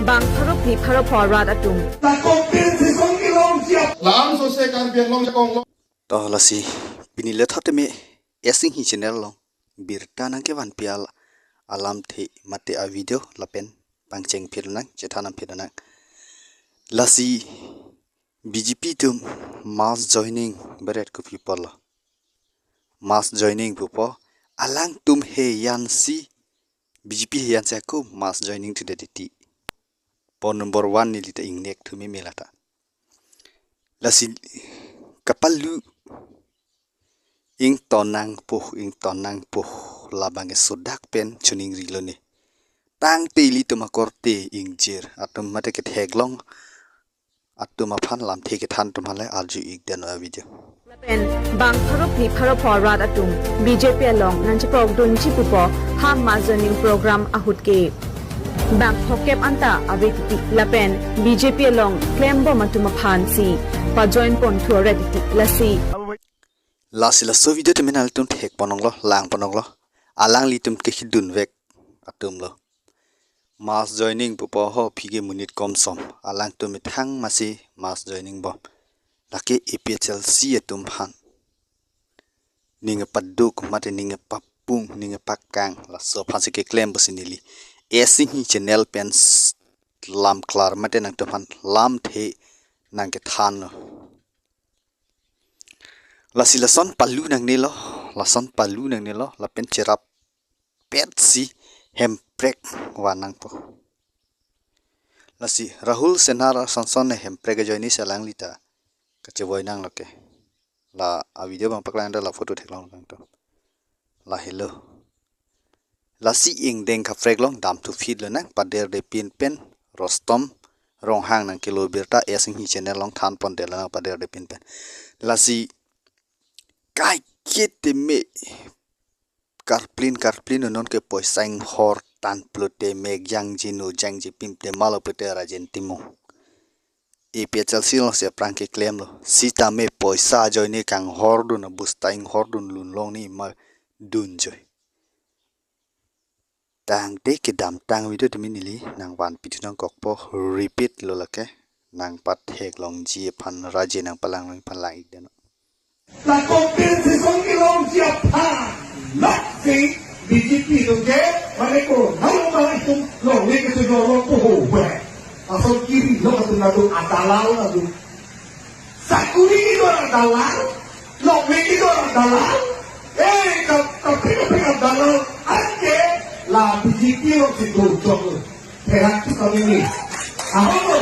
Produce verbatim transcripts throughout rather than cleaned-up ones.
Bang pharo phli pharo pho rat atum. Takok tin sisong ilong siap. Lam sose Karbi Anglong jakong lo. To lasi pini le thot teme S Inghi channel along birta nangkevan pial alamthe mate a video lapen pangcheng phirnang chethanam phirnang. Lasi B J P atum mass joining beret kopi pulo. Mass joining pupo alangtum heyansi B J P heyansi ako mass joining to the D T. Pon number one neli ta ingnek thumi melata. Lasi kapalu ington nangpo, ington nangpo labang ke sodak pen chuning rilo ne. Tangte ilitum akorte ingjir atum mate ketheklong atum aphan lamthe kethan atum hale arju ik den a video. Lapen bang pharo phli pharo pho rat atum B J P along nangchepok dunji pupo ha mass joining program ahut ke. Bang phokep anta ave titi lapen B J P along klembom atum aphansi pajoin pon thu ave titi lasi. Lasi laso video teme nanglitum thek pononglo, lang pononglo. Alanglitum kehidun vek atum lo. Mass joining pupo ho phike monit komsom. Alangtum methang masi mass joining bom. Lake A P H L C atum aphan. Ning paduk mate ning papung, ning pakang. Laso aphansi keklem pusi neli S Inghi channel pen s-, lam klar mate nangtum aphan lamthe nangkethanlo. Lasi lason palu nangnelo, lason palu nangnelo, lapen cherap petsi Hemprek van nangpo. Lasi Rahul Sinha ra sonson ne Hemprek ajoinesi alangli ta kachevoi nanglo ke. La a video bang paklang da la photo theklong lang to. Lahelo. Lasi ingdeng kaprek along dam thu phit lonang, paderde pin pen, Rustom Ronghang nangkelo birta S Inghi channel along than ponte lonang paderde pin pen. Lasi kaiketa me karplin karplin non ke poisa inghor tan pulote me jangji nu jangji pimte malo pute Rajen Timung. A P H L C alongsi aphrang keklemlo. Sitame poisa ajoine kanghordun, busta inghordun lunlong ni ma dunjoi. Tangte kedamtang video tumi neli nangvanpi thu nangkokpo, repeat lo lake, nangpatheklongji aphan, raje nangpalanglong aphan lang ik den. Takok tin sisong ilong siap ha. Laksi B J P atum ke, mane ko, nang ma itum longle kecho jor lo puho we. Asal kiri lo atum natu adalal natu. Sakuri kedo adalal, longle kedo adalal. Eh, ka, kaprek kaprek adalal, anke la B J P lo kedo jor lo. Pherangke kami ni. Ahok lo.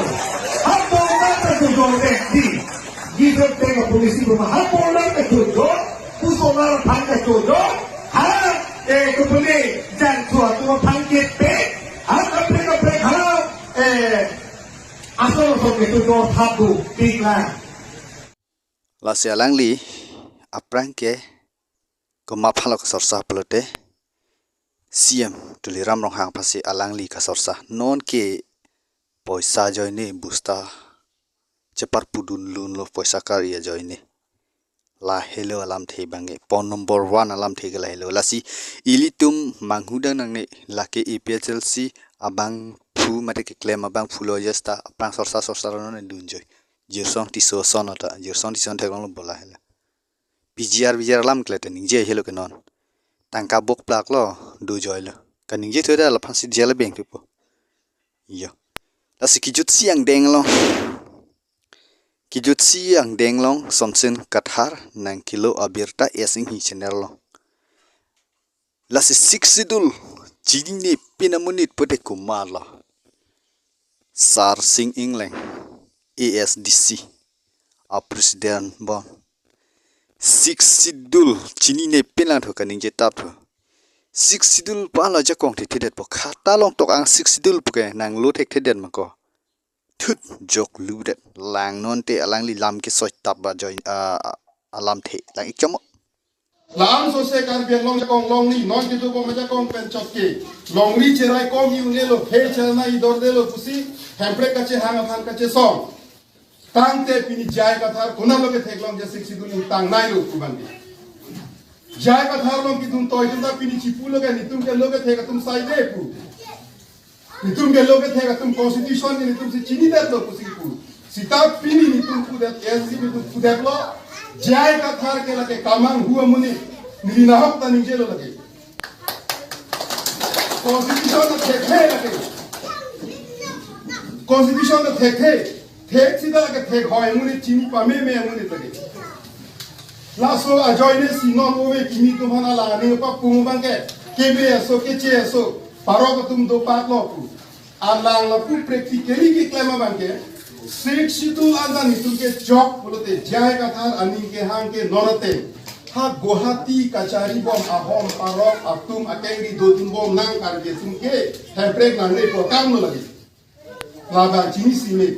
Hapon ta tujuh dek di. Gibet tengah polisi rumah. Hapon ta tujuh. Pusolar aphan ta tujuh. Ha, eh, kepele jan tua tua aphan ke pe. Ha, kaprek kaprek ha. Eh, asal asal ke tujuh thabu. Pik lang. Lasi alangli aphrang ke komat aphanlo kasorsa pulote C M Tuliram Ronghang aphansi alangli kasorsa. Non ke poisa ajoine busta cheparpudun lunlo poisa kar-i ajoine. Lahelo alamthe bangke. Pon number one alamthe ke lahelo. Lasi ilitum manghudang nangne lake A P H L C abangphu mate keklem abangphu lo jesta aphrang sorsa sorsa ro non dunjoi. Jirsong Tisso ason ata. Jirsong Tisso theklonglo bo lahelo. P G R V G R alam kle te ningje helo ke non. Tangka bok plak lo, do joy lo. Kaningje thu da laphan si jel beng thupo. Yo. Lasi kijutsi angdeng along. Kijutsi angdeng along Somsen Kathar nangkelo abirta S Inghi channel along. Lasi Sixth Schedule chinine pin amonit pute komatlo. Sarsing Engleng, A S D C, a president bon. Sixth Schedule chinine pin lang thu kaningje tap thu. Sixth Schedule pu-an lo jakong thekthedetpo, khata along tok-ang Sixth Schedule puke nanglo thekthedet ma ko. Thut jokludet. Lang non te alangli lam kesoi tap ba join, ah, alamthe. Lang ik chomo. Lam sose Karbi Anglong jakong longri, non kedo bom ajakong pen chotke. Longri cherai kom hi unelo, he chelna idor delo pusi, Hemprek kachehang aphan kachesong. Tangte pini J I Kathar konatlo ketheklong ja Sixth Schedule ingtang nailo pu bangke. J I Kathar along kedun toidun ta pini chipulo ke nitum ke lo kethek atum saide pu. Netum ke lo kethek atum constitution ke netum si chinidetlo pusi pu. Seta pini netum pudet, S C netum pudetlo. J I Kathar ke lake kamanghu amonit, neli nahok ta ningjelo lake. Constitution ta thekthe lake. Constitution ta thekthe. Thek seta lake thekhoi amonit, chini pameme amonit lake. Laso ajoine si non ove kimi atum aphan alang aning papung abang ke, kebe aso, keche aso, parok atum dopatlo pu. Alang lapu practically keklem abang ke, Sixth Schedule anta netum ke chok pulote, J I Kathar aning kehang ke non ateng ha Guwahati kachari bom ahom parok atum akengri dodun bom nang Karbi atum ke hemprek nangne pu akam lo lake. Labang chini si me.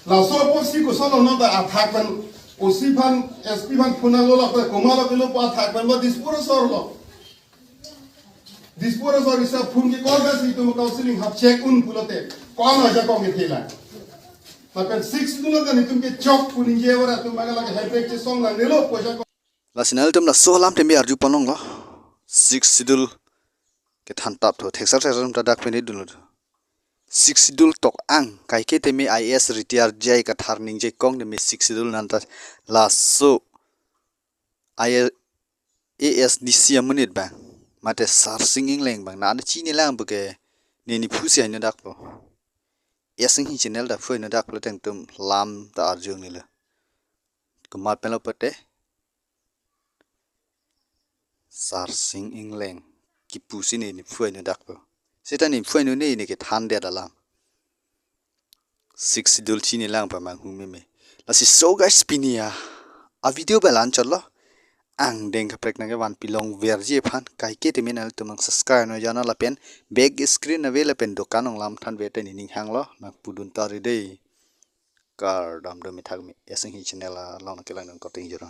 Laso apotsi koson lo non ta athak pen, O C aphan, S P aphan phone lo, lapen komatlo kelo pu athak pen ba Dispur asor lo. Dispur asor isi aphone ke call bas netum counseling hap check un pulote, ko-an ajakong kethe lang. Lapen Sixth Schedule ta netum ke chok pu ningje ora atum agalak hemprek chesong nangnelo pu ajakong. Lasi nanglitum laso alam tame arju ponlonglo. Sixth Schedule kethan tap tho, theksar theksar atum ta dak pen dunlo. Sixth Schedule tok ang kaike tame I A S retire J I Kathar ningje kong tame Sixth Schedule nanta laso I A S D C amonit bang, mate Sarsing Engleng bang, nana chinilang puke, neli phu si henodak po. S N G channel ta phu henodak pulo tangtum lam ta arju nilo. Komat pen lo pute Sarsing Engleng kipu si neli phu henodak po. Seta neli phu heno ne neli kethan det alam. Sixth Schedule chinilang pamanghu meme. Lasi so guys, pini a, a video ba la-an chotlo. Angdeng kaprek nangkevan pilong verji aphan, kaike tame nanglitum subscribe no jana lapen back screen ave lapen dokan ong lam than ve te neli ning hanglo, nangpudun tari dei. Kardom dome thakme, S N G channel along nangkelang nang koting jero.